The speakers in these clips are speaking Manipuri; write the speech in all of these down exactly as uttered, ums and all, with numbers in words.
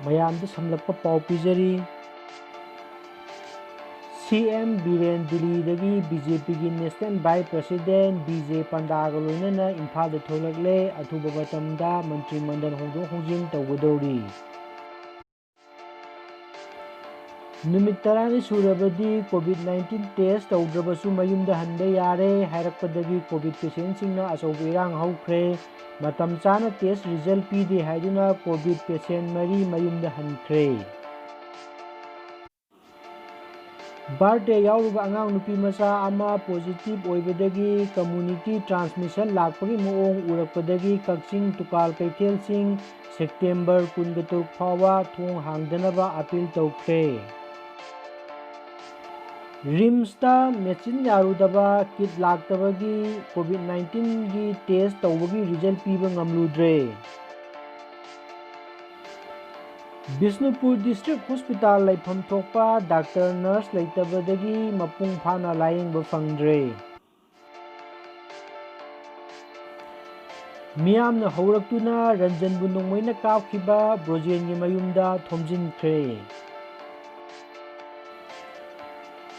ꯃꯌꯥꯝꯗ ꯁꯝꯂꯞꯄ ꯄꯥꯎ ꯄꯤꯖꯔꯤ꯫ ꯁꯤ ꯑꯦꯝ ꯕꯤꯔꯦꯟ ꯗꯤꯜꯂꯤꯗꯒꯤ ꯕꯤ ꯖꯦ ꯄꯤꯒꯤ National Vice President B J ꯄꯟꯗꯥꯒ ꯂꯣꯏꯅꯅ ꯏꯝꯐꯥꯜꯗ ꯊꯣꯛꯂꯛꯂꯦ꯫ ꯑꯊꯨꯕ ꯃꯇꯝꯗ ꯃꯟꯇ꯭ꯔꯤ ꯃꯟꯗꯜ ꯍꯣꯡꯗꯣꯛ ꯍꯣꯡꯖꯤꯟ ꯇꯧꯒꯗꯧꯔꯤ꯫ ꯅꯨꯃꯤꯠ ꯇꯔꯥꯅꯤ ꯁꯨꯔꯕꯗꯤ COVID nineteen test ꯇꯧꯗ꯭ꯔꯕꯁꯨ ꯃꯌꯨꯝꯗ ꯍꯟꯕ ꯌꯥꯔꯦ ꯍꯥꯏꯔꯛꯄꯗꯒꯤ COVID patientꯁꯤꯡꯅ ꯑꯆꯧꯕ ꯏꯔꯥꯡ ꯍꯧꯈ꯭ꯔꯦ꯫ ꯃꯇꯝ ꯆꯥꯅ test result ꯄꯤꯗꯦ ꯍꯥꯏꯗꯨꯅ COVID patient ꯃꯔꯤ ꯃꯌꯨꯝꯗ ꯍꯟꯈ꯭ꯔꯦ꯫ Birthday ꯌꯥꯎꯔꯨꯕ ꯑꯉꯥꯡ ꯅꯨꯄꯤ ꯃꯆꯥ ꯑꯃ positive ꯑꯣꯏꯕꯗꯒꯤ community transmission ꯂꯥꯛꯄꯒꯤ ꯃꯑꯣꯡ ꯎꯔꯛꯄꯗꯒꯤ ꯀꯛꯆꯤꯡ ꯇꯨꯀꯥꯜ ꯀꯩꯊꯦꯜꯁꯤꯡ September ꯀꯨꯟꯒ ꯇꯔꯨꯛ ꯐꯥꯎꯕ ꯊꯣꯡ ꯍꯥꯡꯗꯅꯕ appeal ꯇꯧꯈ꯭ꯔꯦ꯫ RIMSꯇ machine ꯌꯥꯔꯨꯗꯕ, kit ꯂꯥꯛꯇꯕꯒꯤ COVID nineteenꯒꯤ test ꯇꯧꯕꯒꯤ result ꯄꯤꯕ ꯉꯝꯂꯨꯗ꯭ꯔꯦ꯫ ꯕꯤꯁꯅꯨꯄꯨꯔ District Hospital ꯂꯩꯐꯝ ꯊꯣꯛꯄ doctor nurse ꯂꯩꯇꯕꯗꯒꯤ ꯃꯄꯨꯡ ꯐꯥꯅ ꯂꯥꯌꯦꯡꯕ ꯐꯪꯗ꯭ꯔꯦ꯫ ꯃꯤꯌꯥꯝꯅ ꯍꯧꯔꯛꯇꯨꯅ ꯔꯟꯖꯟꯕꯨ ꯅꯣꯡꯃꯩꯅ ꯀꯥꯞꯈꯤꯕ ꯕ꯭ꯔꯣꯖꯦꯟꯒꯤ ꯃꯌꯨꯝꯗ ꯊꯣꯝꯖꯤꯟꯈ꯭ꯔꯦ꯫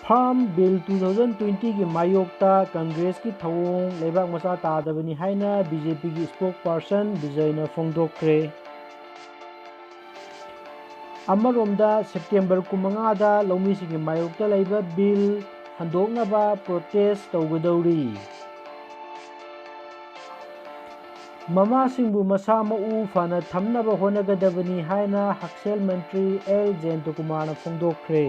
Farm Bill two thousand twentyꯒꯤ ꯃꯥꯌꯣꯛꯇ ꯀꯪꯒ꯭ꯔꯦꯁꯀꯤ ꯊꯧꯑꯣꯡ ꯂꯩꯕꯥꯛ ꯃꯆꯥ ꯇꯥꯗꯕꯅꯤ ꯍꯥꯏꯅ BJPꯒꯤ spokesperson ꯕꯤꯖꯌꯅ ꯐꯣꯡꯗꯣꯛꯈ꯭ꯔꯦ꯫ ꯑꯃꯔꯣꯝꯗ, September ꯀꯨꯟꯃꯉꯥꯗ ꯂꯧꯃꯤꯁꯤꯡꯒꯤ ꯃꯥꯌꯣꯛꯇ ꯂꯩꯕ bill ꯍꯟꯗꯣꯛꯅꯕ protest ꯇꯧꯒꯗꯧꯔꯤ꯫ ꯃꯃꯥꯁꯤꯡꯕꯨ ꯃꯁꯥ ꯃꯎ ꯐꯅ ꯊꯝꯅꯕ ꯍꯣꯠꯅꯒꯗꯕꯅꯤ ꯍꯥꯏꯅ ꯍꯛꯁꯦꯜ ꯃꯟꯇ꯭ꯔꯤ ꯑꯦꯜ ꯖꯌꯟꯇꯀꯨꯃꯥꯔꯅ ꯐꯣꯡꯗꯣꯛꯈ꯭ꯔꯦ꯫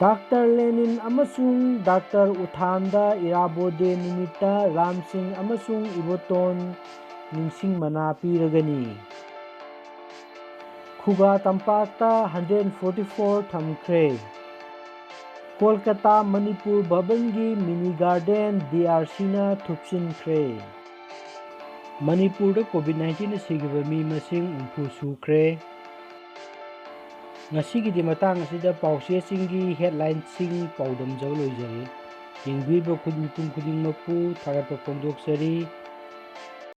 Doctor Lenin ꯑꯃꯁꯨꯡ Doctor ꯎꯊꯥꯟꯗ ꯏꯔꯥꯕꯣꯗꯦ ꯅꯨꯃꯤꯠꯇ ꯔꯥꯝ ꯁꯤꯡ ꯑꯃꯁꯨꯡ ꯏꯕꯣꯇꯣꯟ ꯅꯤꯡꯁꯤꯡ ꯃꯅꯥ ꯄꯤꯔꯒꯅꯤ꯫ ꯈꯨꯒꯥ ꯇꯝꯄꯥꯛꯇ hundred forty four ꯊꯝꯈ꯭ꯔꯦ꯫ Kolkata Manipur ꯚꯕꯟꯒꯤ mini garden DRCꯅ ꯊꯨꯞꯆꯤꯟꯈ꯭ꯔꯦ꯫ ꯃꯅꯤꯄꯨꯔꯗ COVID nineteenꯅ ꯁꯤꯈꯤꯕ ꯃꯤ ꯃꯁꯤꯡ ꯍꯨꯝꯐꯨ ꯁꯨꯈ꯭ꯔꯦ꯫ ꯉꯁꯤꯒꯤꯗꯤ ꯃꯇꯥꯡ ꯑꯁꯤꯗ ꯄꯥꯎꯆꯦꯁꯤꯡꯒꯤ headlineꯁꯤꯡ ꯄꯥꯎꯗꯝꯖꯕ ꯂꯣꯏꯖꯔꯦ꯫ ꯌꯦꯡꯕꯤꯔꯤꯕ ꯈꯨ-, ꯃꯤꯄꯨꯝ ꯈꯨꯗꯤꯡꯃꯛꯄꯨ ꯊꯥꯒꯠꯄ ꯐꯣꯡꯗꯣꯛꯆꯔꯤ꯫